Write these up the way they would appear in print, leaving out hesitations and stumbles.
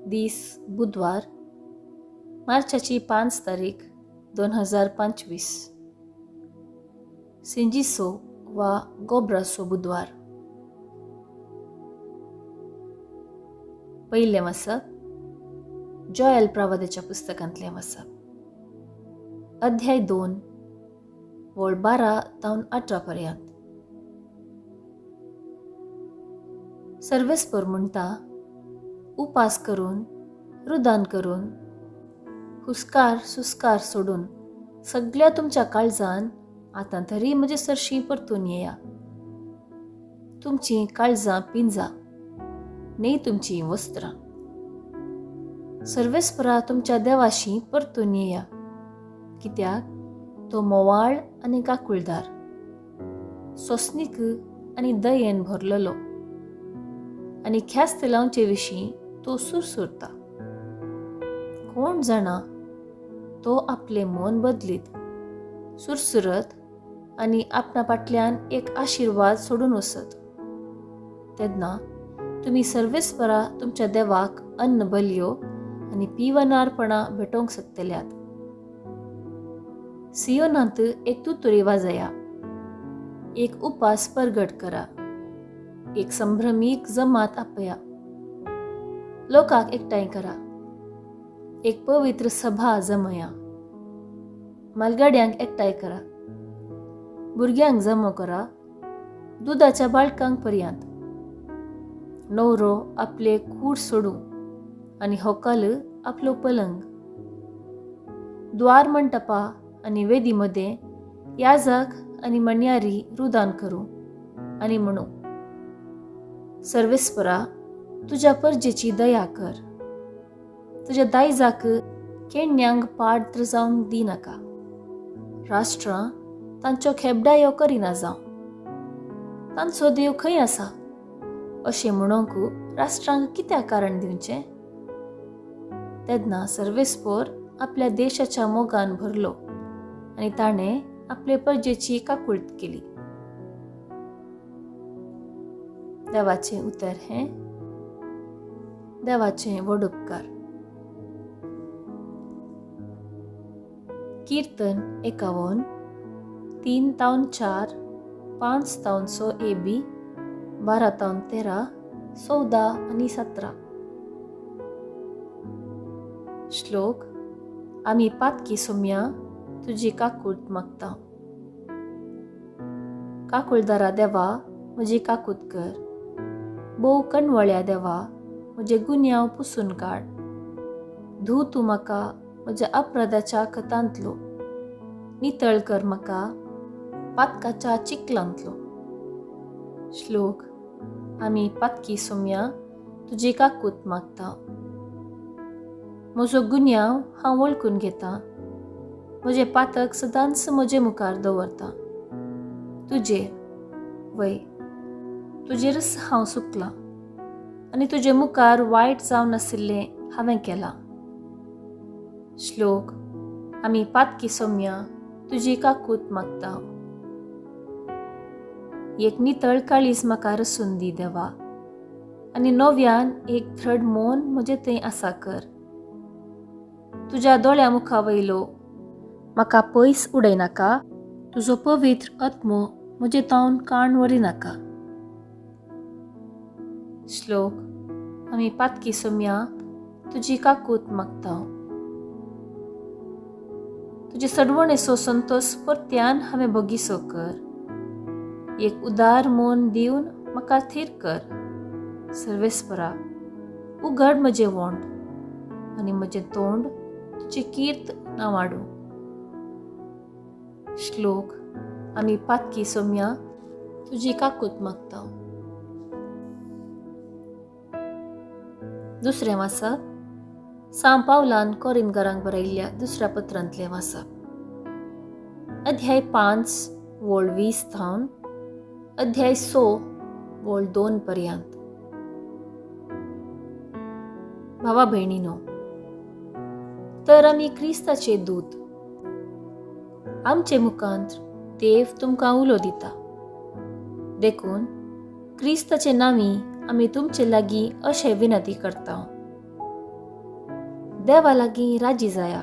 दीस बुधवार, मार्चाची 5 तारीख 2025. सिंजीसो वा गोबराचो बुधवार. पयलें वाचप जॉयल प्रवादाच्या पुस्तकांतलें वाचप, अध्याय 2 वळ 12 तावन 18 पर्यंत. सर्वेस्पर म्हणटा, उपास करून, रुदान करून, हुस्कार सुस्कार सोडून सगळ्या तुमच्या काळजान आतां तरी म्हजे सरशीं परतून येया. तुमचीं काळजां पिंजा न्ही तुमचीं वस्त्रां. सर्वेस्परा तुमच्या देवाशी परतून येया, कित्याक तो मोवाळ आनी काकुळदार, सोंसणीक आनी दयेन भरलेलो, आनी ख्यास्त लावचे विशीं तो सुरसुरता. कोण जाणा, तो आपलें मन बदलीत, सुरसुरत आनी आपणा फाटल्यान एक आशिर्वाद सोडून वचत. तेन्ना तुमी सर्वेस्परा तुमच्या देवाक अन्न बलयो आनी पिवनारपणां भेटोवंक शकतल्यात. सियोनांत एक तुतुरी वाजया, एक उपास परगट करा, एक संभ्रमीक जमात आपया, लोकांक एकठांय करा, एक पवित्र सभा जमया, मालगाड्यांक एकठांय करा, भुरग्यांक जमो करा, दुदाच्या बाळकांक पर्यंत. न्हवरो आपले कूड सोडूं आनी होकाल आपलो पलंग. द्वार मंटपा आनी वेदी मदें याजक आनी मणयारी रुदान करूं आनी म्हणू, सर्वेस्परा तुज्या परजेची दया कर, तुज्या दायजाक केण्यांक पात्र जावंक दिनाका. राष्ट्रां तांच्यो खेबडायो करिना जावं, तांचो देव खंय आसा अशें म्हणूंक राष्ट्रांक कित्याक कारण दिवचें? तेन्ना सर्वेस्पोर आपल्या देशाच्या मोगान भरलो आनी ताणें आपले परजेची काकूळट केली. देवाचें उतर हें देवाचें व्हड उपकार. कीर्तन 51, 3 तावन 4, 5 तावन 6 AB, 12 तावन 13, 14 आनी 17. श्लोक, आमी पातकी सोम्या तुजी काकूट मागता. काकुळदारा देवा म्हजी काकूत कर, भोव कणवळ्या देवा म्हजे गुन्यांव पुसून काड. धू तूं म्हाका म्हज्या अपराधाच्या खतांतलो, नितळ कर म्हाका पातकाच्या चिखलांतलो. श्लोक, आमी पातकी सोम्या तुजी काकूत मागता. म्हजो गुन्यांव हांव वळखून घेता, म्हजें पातक सदांच म्हजे मुखार दवरता. तुजेर वय तुजेरच हांव सुकलां आनी तुजे मुखार वायट जावन आशिल्लें हांवें केलां. श्लोक, आमी पातकी सोम्या तुजी काकूत मागता. एक नितळ काळीज म्हाका रसून दी देवा, आनी नव्यान एक धड मन म्हजें थंय आसा कर. तुज्या दोळ्या मुखा वयलो म्हाका पयस उडयनाका, तुजो पवित्र आत्मो म्हजे तावन काण व्हरिनाका. श्लोक, आमी पातकी सोम्या तुजी काकूत मागता. तुजे सडवणेचो संतोस परत्यान हांवें बगीसो कर, एक उदार मन दिवन म्हाका थीर कर. सर्वेस्परा उगड म्हजें वोंट आनी म्हजें तोंड तुजी कीर्त ना वाडूं. श्लोक, आमी पातकी सोम्या तुजी काकूत मागता. दुसरें वाचप सांव पावलान कोरिनकारांक बरयल्ल्या दुसऱ्या पत्रांतलें वाचप, अध्याय 5 वळ 20 थावन अध्याय 6 वळ 2 पर्यंत. भावा भयणीनो, तर आमी क्रिस्ताचे दूत, आमचे मुखांत देव तुमकां उलो दिता. देखून क्रिस्ताचे नांवी आमी तुमचे लागीं अशें विनंती करता, देवा लागीं राजी जाया.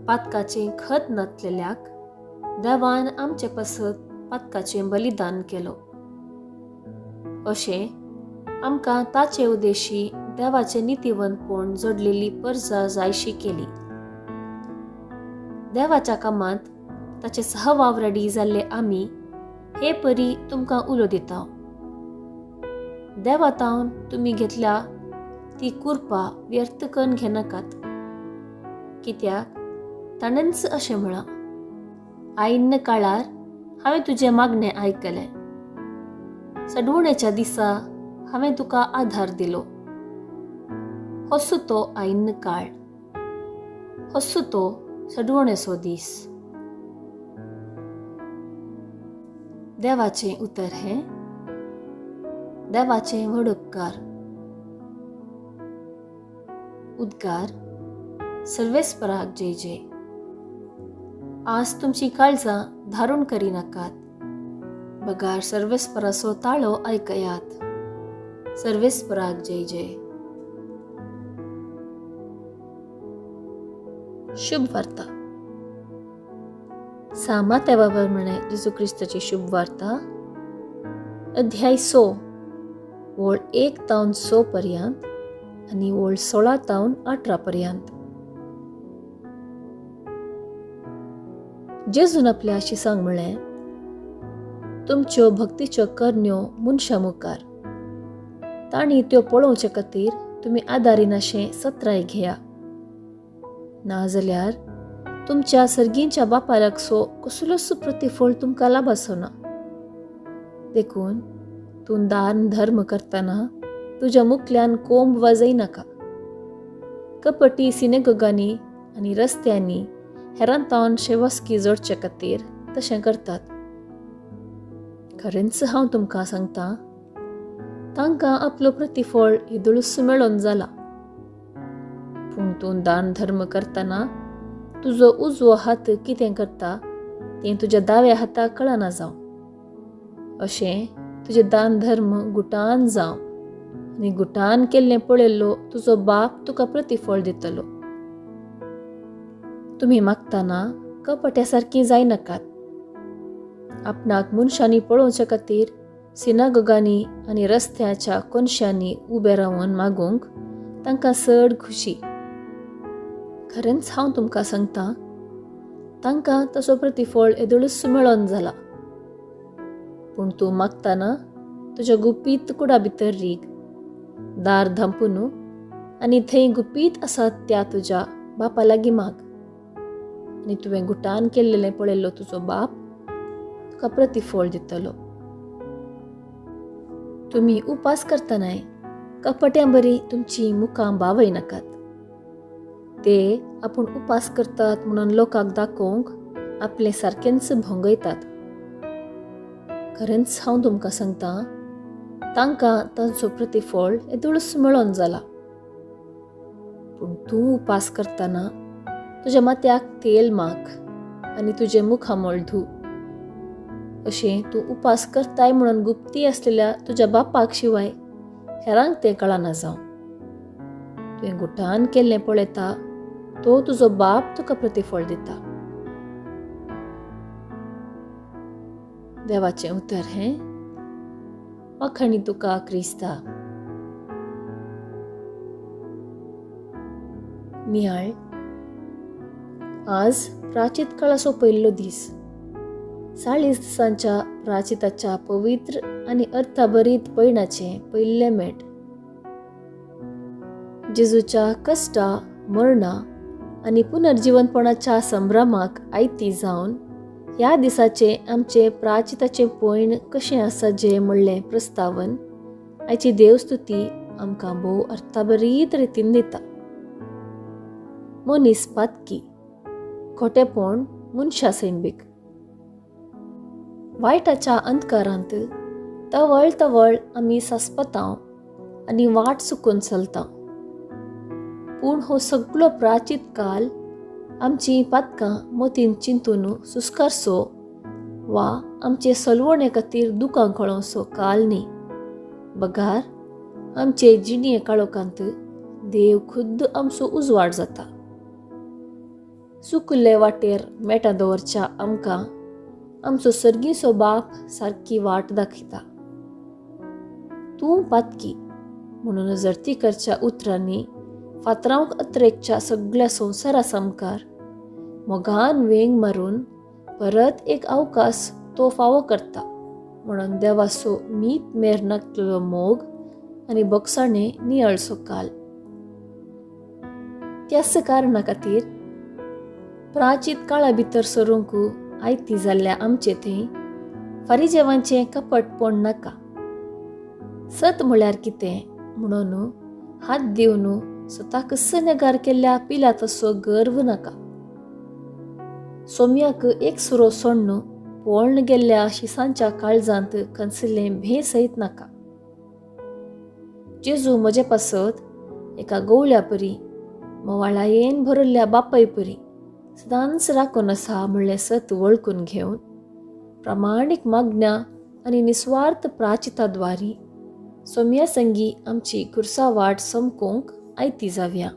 पातकाचें खत नातलेल्याक देवान आमचे पासत पातकाचें बलिदान केलो. अशें आमकां ताचे उदेशी देवाचें नितीवंतपण जोडलेली परजा जायशी केली. देवाच्या कामांत ताचे सहवावराडी जाल्ले आमी हे परी तुमकां उलो दिता. देवा तावन तुमी घेतल्या ती कुरपा व्यर्थ करून घेनाकात, कित्याक ताणेंच अशें म्हळां, आयिन्न काळार हांवें तुजें मागणें आयकलें, सडवणेच्या दिसा हांवें तुका आधार दिलो. हस्सो तो आयिन्न काळ, हस्सो तो सडवणेचो दीस. देवाचें उतर हें देवाचें व्हड उपकार. उद्गार सर्वेस्पराक जय जय. आज तुमची काळजां धारून करिनाकात, बगार सर्वेस्पराचो ताळो आयकयात. सर्वेस्पराक जय जय. शुभ वार्ता. सामात्या प्रमाणे जेजू क्रिस्ताची शुभ वार्ता, अध्याय 6 ओळ 1 तावन 6 पर्यंत आनी ओळ 16 तावन 18 पर्यंत. जेजून आपल्या शिसांक म्हळें, तुमच्यो भक्तीच्यो करण्यो मनशां मुखार, तांणी त्यो पळोवचे खातीर तुमी आदारिनाशें सत्राय घेया, नाजाल्यार तुमच्या सर्गींच्या बापालाकसो कसलोच प्रतिफळ तुमकां लाभाचो ना. देखून तूं दान धर्म करतना तुज्या मुखल्यान कोंब वाजयनाका. कपटी सिनेगोगांनी आनी रस्त्यांनी हेरां तावन शेवस्की जोडचे खातीर तशें करतात. खरेंच हांव तुमकां सांगता, तांकां आपलो प्रतिफळ येदोळूच मेळोन जाला. पूण तूं दान धर्म करतना तुजो उजवो हात कितें करता तें तुज्या दाव्या हाताक कळना जावं. अशें तुजें दान धर्म गुटान जावं आनी गुटान केल्लें पळयल्लो तुजो बाप तुका प्रतिफळ दितलो. तुमी मागतना कपट्या सारकीं जायनाकात. आपणाक मनशांनी पळोवचे खातीर सिनागोगांनी आनी रस्त्याच्या कोनशांनी उबे रावन मागूंक तांकां चड खुशी. खरेंच हांव तुमकां सांगता, तांकां तसो प्रतिफळ येदोळूच मेळोन जाला. पूण तूं मागतना तुज्या गुपीत कुडा भितर रीग, दार धांपून आनी थंय गुपीत आसात त्या तुज्या बापा लागीं माग, आनी तुवें गुटान केल्लें पळयल्लो तुजो बाप तुका प्रतिफळ दितलो. तुमी उपास करतनाय कपट्यां बरी तुमची मुखां बावयनाकात. ते आपूण उपास करतात म्हणून लोकांक दाखोवंक आपले सारकेंच भोंगयतात. खरेंच हांव तुमकां सांगता, तांकां तांचो प्रतिफळ येदोळूच मेळोन जाला. पूण तूं उपास करतना तुज्या माथ्याक तेल माख आनी तुजें मुखामळ धू. अशें तूं उपास करताय म्हणून गुप्ती आसलेल्या तुज्या बापाक शिवाय हेरांक तें कळना जावं. तुवें गुटान केल्लें पळयता तो तुजो बाप तुका प्रतिफळ दिता. देवाचें उतर हें वाखाणी तुका क्रिस्ता. नियाळ. आज प्राचीत काळाचो पयलो दीस. 40 दिसांच्या प्राचिताच्या पवित्र आनी अर्थाभरीत पयणाचें पयलें मेट. जेजूच्या कश्टा, मरणा आनी पुनर्जिवनपणाच्या संभ्रमाक आयती जावन ह्या दिसाचें आमचें प्राचिताचें पयण कशें आसा जें म्हणलें प्रस्तावन आयची देवस्तुती आमकां भोव अर्थाभरीत रितीन दिता. मनीस पातकी, खोटेपण मनशा सैंबीक, वायटाच्या अंधकारांत तवळ तवळ आमी सासपताव आनी वाट चुकून चलता. पूण हो सगळो प्राचीत काल आमची पातकां मतीन चिंतून सुस्कारसो वा आमचे सलवणे खातीर दुकां कळोवचो काल न्ही, बगार आमचे जिणये काळोखांत देव खुद्द आमचो उजवाड जाता. चुकल्ले वाटेर मेटां दवरच्या आमकां आमचो सर्गीचो बाप सारकी वाट दाखयता. तूं पातकी म्हणून जर्ती करच्या उतरांनी फातरांक अत्रेकच्या सगळ्या संवसारा सामकार मोगान वेंग मारून परत एक अवकाश तो फावो करता म्हणून देवाचो मीत मेर नासलेलो मोग आनी बोगसाणे नियळसो काल. त्याच कारणा खातीर प्राचीत काळा भितर सरूंक आयती जाल्ल्या आमचे थंय फारीजेवांचें कपटपण नाका. सत म्हळ्यार कितें म्हणून हात दिवन स्वताक सनेगार केल्ल्या पिला तसो गर्व नाका. सोम्याक एक सुरो सोडून पळोवन गेल्ल्या शिसांच्या काळजांत खंचलें भें सयत नाका. जेजू म्हजे पासत एका गवळ्या परी मोवाळायेन भरिल्ल्या बापाय परी सदांच राखून आसा म्हणलें सत वळखून घेवन प्रामाणीक मागण्या आनी निस्वार्थ प्राचिताद्वारी सोम्या संगी आमची खुर्सा वाट समकोंक आयती जावया.